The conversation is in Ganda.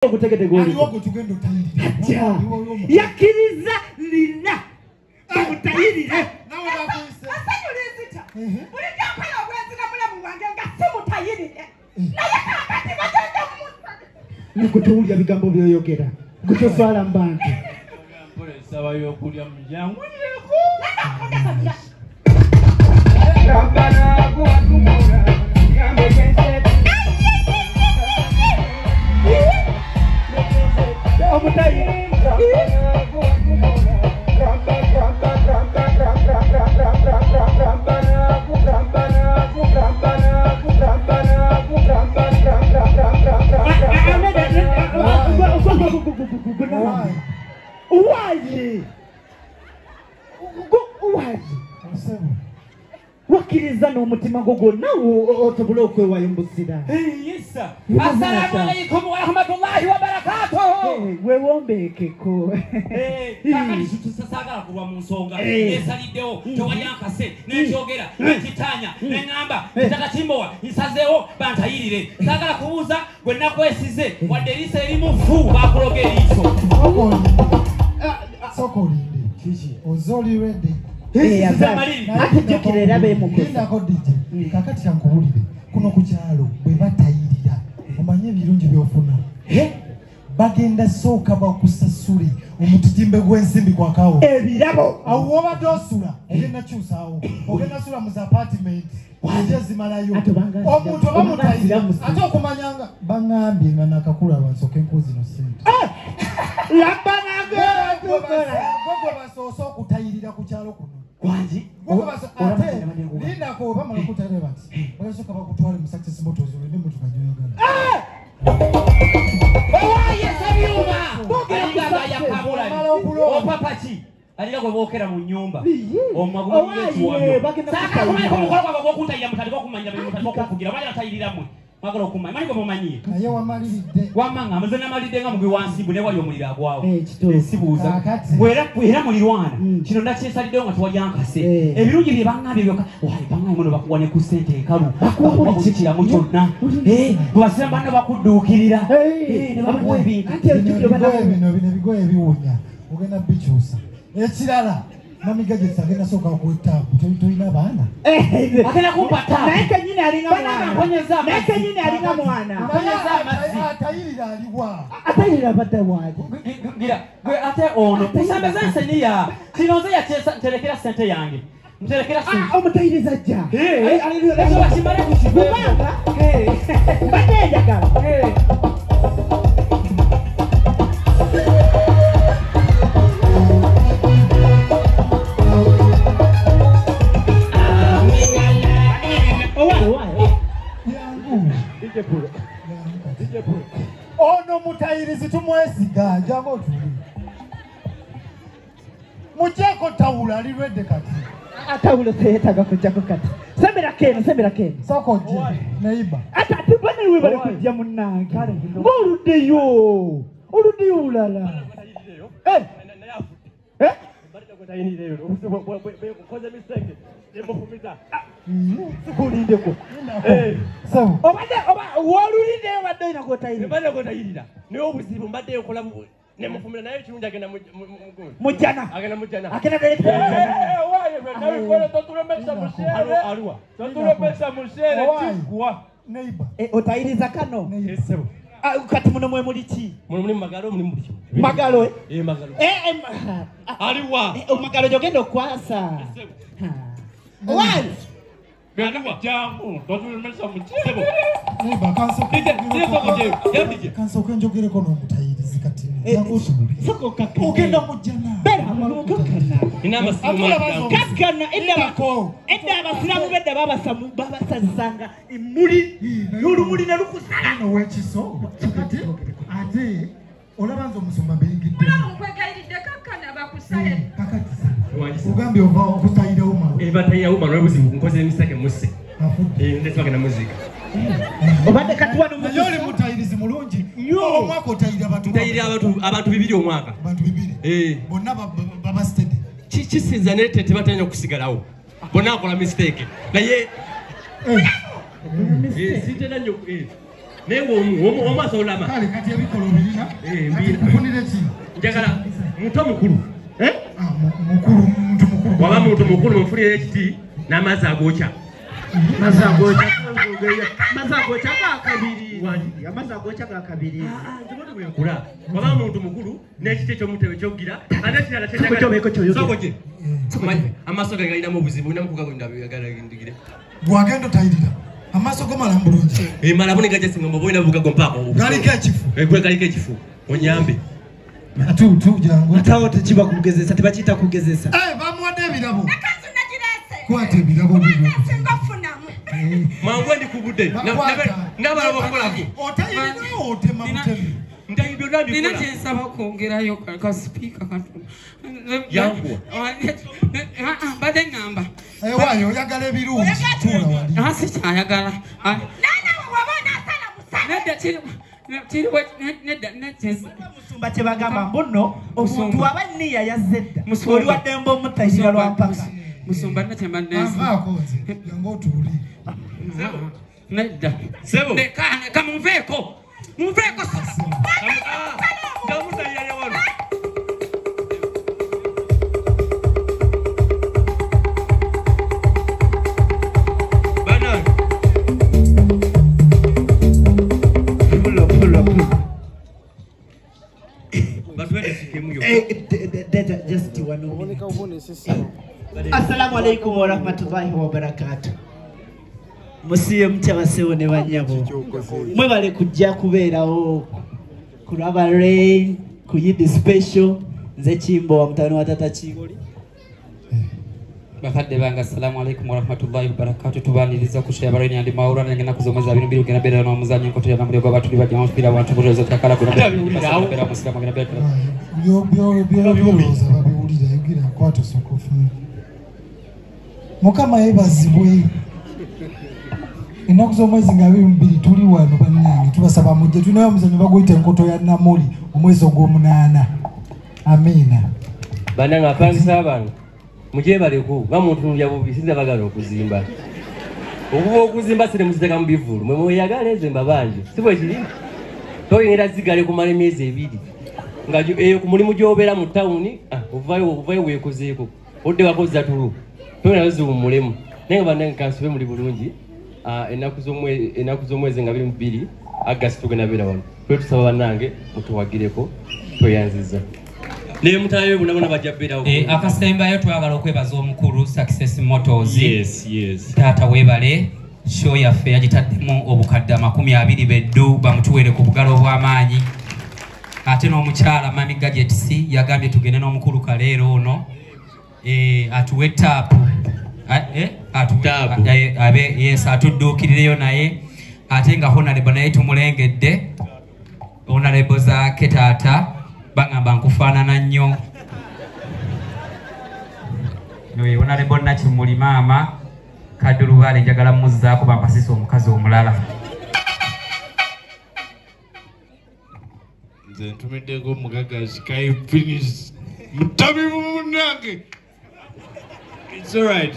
Ogutegedde gw'oliko. Aliwo gwe tugenda otayirira. Ajja. Yakkiriza lina bamutayirire. Nawe bakuyise. Essanyu linzita. Bulijjo nkola obwenzi na mulamu wange nga simutayirire. Naye kaakati bagenda mutta. Nigwe towulira bigambo by'oyogera. Gwe toswala mu bantu. Mpola essaawa y'okulya mujanguyireko. Wayi wakkiriza n'omutima gwo gwonna osobole okwewaayo mu busiraamu. Assalamu alaikum warahmatullahi wabarakatuhu. Weewombeekeko. Kaakati saagala kulwa mu nsonga neesaliddewo tewali ankase nenkyogera nenkitaanya neŋŋamba kitaka kimbowa nsazeewo bantayirire saagala kubuuza gwe nakwesize wadde eriiso erimu vvu baakuloga eriiso. Sooka olinde. Oze oli ready. Ate jjukira era beemukoza. DJ kakati kankubulire kuno ku kyalo bwe batayirira omanye ebirungi by'ofuna. Bagenda sooka bakusasule omutitimbe gw'ensimbi kwakawo. Ebirabo. Awo w'obadde osula ogenda kyusaawo ogenda sula mu apartment ate zimalayo. Omuntu oba mutayirira ate okumanyanga baŋŋambye nga nakakulaba nsooke nkuwa zino ssente. Gwe basoose okutayirira ku kyalo kuno. Wangi? Ate lindako bamala okutayirira bati bagasooka bakutwale mu Success Motors olinde emmotoka gy'oyagala. Owaye Ssebyuma! Alinga ayakamulali. Opapa ki? Alinga gwe bookera mu nnyumba. Owaye bagenda kumaliko omukolo gwabwe ogw'okuntayirira mutandike okumanyira bye mutandike okunkugira mwagala tayirira mmwe. Mwagala okumanya manyi gwe mumanyiye. Naye wamaliridde. Wamma nga nze namalidde nga mugwi wa nsimbu ne wali omuliro agwawo. Sibuuza. Era mulirwana kino nakyesaliddewo nga tewali ankase. Ebirungi bye baŋŋambye byokka wayi baŋŋambye muno bakuwa ne ku ssente enkalu. Bakuwa buli kiramu kyonna. Bwe basiraamu banno bakudduukirira. Ne bakuwa ebintu. Bino ebigoye ebiwunya ogenda bikyusa. Ekirala Mami Gadgets agenda sooka akuwa ettaapu tolina baana. Agenda kumpa ttaapu. Naye kennyini alinga mwana. Naye kennyini alinga mwana. Atayirira aliwa. Atayirira abadde waali. Gira gwe ate ono kusembeza enseniya. Kino nze yakyesa nterekera ssente yange. Nterekera ssente. Omutayiriza ajja. Ekyo bakimale ku kiveeko. Kubanga mbadde njagala. Ono mutayirizi tumwesiga jangu otuli. Mujjeko tawulo ali ready kati. Atawulo teyeetaaga kujjako kati. Sembera keno, sembera keno. Sooka ojje neighbor. Ate ate bane webale kujja munnange. Ng'oluddeyo. Oluddeyo olulala. Sikulindeko. Obadde oba w'oluliddeyo obadde olina gw'otayirira. Mbadde gw'otayirira. Naye obuzibu mbadde nkola ne mufumira naye ekirungi agenda mujjana. Agenda mujjana. Agenda direct mujjana. Aruwa. Totulemesa mushere kigwa. Neighbor. Otayiriza kano. Kati muno mwe muli ki? Muno muli magalo muli muli. Magalo? Magalo. Aliwa. Magalo gy'ogenda okwasa. One. Jangu totulemesa mushere. Neighbor kansooke njogereko n'omutayirizi kati. Jangu otubulire. Ogenda mujjana. Beera kakkana edda abasiraamu bedda babasazanga emmuli n'olumuli ne lukusala. Owekiso kati ate olaba nze omusumba mbiyingidde. Mulamu nkwegayiridde kakkana bakusale. Kakati ogambye ova okutayira Umaru. Batayira Umaru obuzibu nkoze emisake musse. Ndetse bagenda muziika. Obadde kati wano naye oli mutayirizi mulungi. Omwaka otayirira abantu. Ntayirira abantu bibiri omwaka. Abantu bibiri. Bonna baba steady. Kisinza naye tebatanya okusigalawo. Bonna akola mistake. Naye sitera nnyo. Naye omu asobola. Kale kati ebikola obirina. Nfunire ki? Njagala muto mukulu. Mukulu, muntu mukulu. Waba muntu mukulu nfunire ekiti n'amazzi agokya. Amazzi agokya ga kabiri. Amazzi agokya ga kabiri. Nze waba muntu mukulu n'ekiti eky'omutebe ky'okugira ate ekirala kyenjagala. Soko gye. Amaaso gange galinamu obuzibu ninamu kugagonda ndigire. Bw'agenda otayirira. Amaaso go malamu bulungi. Malamu ne gajja singa oba olina bugago mpaako. Galiko ekifu. Gwe galiko ekifu. Onyambe. Atu jangu. Ate awo tekiba kugezesa, tebakiyita kugezesa. Bamuwadde ebirabo. Ekanzu nagireese. Kwata ebirabo bibyo. Singa ofunamu. Mangu ndi ku budde. N'abalaba okukolako. Otayirira otema butemi. Nina kyensaba okwongerayo ka sipiika katono. Yanguwa. Mbadde ŋŋamba. Waayo oyagala ebirungi tuula wali. Sikyayagala. Naawe waba onaasala musala. Nedda kiri nedda Musumba kye bagamba mbu nno omuntu aba nniya yazze dda. Oli wa ddembe omutayirira lwa mpaka. Musumba nna kyembadde Anvaako nze jangu otuule. Nedda. Ssebo. Leka munveeko. Munveeko. Ndamutayirira wano. Bannange. Pulo. Batuwe Just one minute. Assalamu alaikum warahmatullahi wabarakatuh. Musiye mutya basewo ne banyabo. Mwebale kujja kubeerawo ku Rubber Rain, ku Yidi Special. Nze Kimbo wa mutano wa Tata Kigoli. Bakadde bange assalamu alaikum warahmatullahi wabarakatuh. Tubaniriza ku Rubber Rain and Maura ngena kuzomeza bino biri kugenda beera n'omuzannyo enkoto ya namulyo gw'abatuli bajja omupiira abantu buloza takala kuna beera omusiraamu agenda beera. Byolowooza babiwulira yogera kwata osooka ofune. Mukama yeebazibwe. Ennaku z'omwezi nga 22 tuli wano bannange tubasaba mujje tulinayo omuzannyo baguyita enkoto ya Namuli omwezi ogw'omunaana. Amiina. Bannange apangisa bange mugyebaleko bamuntunulya bubi sinza bagala okuzimba. Okuva okuzimba sire muziteeka mu bivvulu mwe mweyagala ezo mbabanje si bwe kiri? Toyingira zigale kumala emyezi ebiri nga eyo ku mulimu gy'obeera mu tawuni ovayo weekozeeko odde wakozza tulu toyina ziwummulemu. Naye nga bannange kansube muli bulungi. Ennaku z'omwezi nga 22 August tugenda beera wano. Twe tusaba bannange mutuwagireko tweyanzizza. Naye mutayo bonna bajja beerawo. Akasembayo twagala okwebaza omukulu Success Motors. Yes. Taata weebale show yaffe yagitaddemu obukadde 20 beddu bamutuweere ku bugalo obw'amaanyi. Ate n'omukyala Mami Gadgets yagambye tugende n'omukulu Kaleero ono atuwe taapu. Yes, atudduukirireyo naye ate nga Honorable naye tumulengedde. Honorable Zaake taata bagamba nkufaanana nnyo. Honorable Nakimuli maama Kadulubaale njagala muzzaako bampasise omukazi omulala. Nze ntumiddeko omugagga Sky Finish mutabibu munnange. It's all right.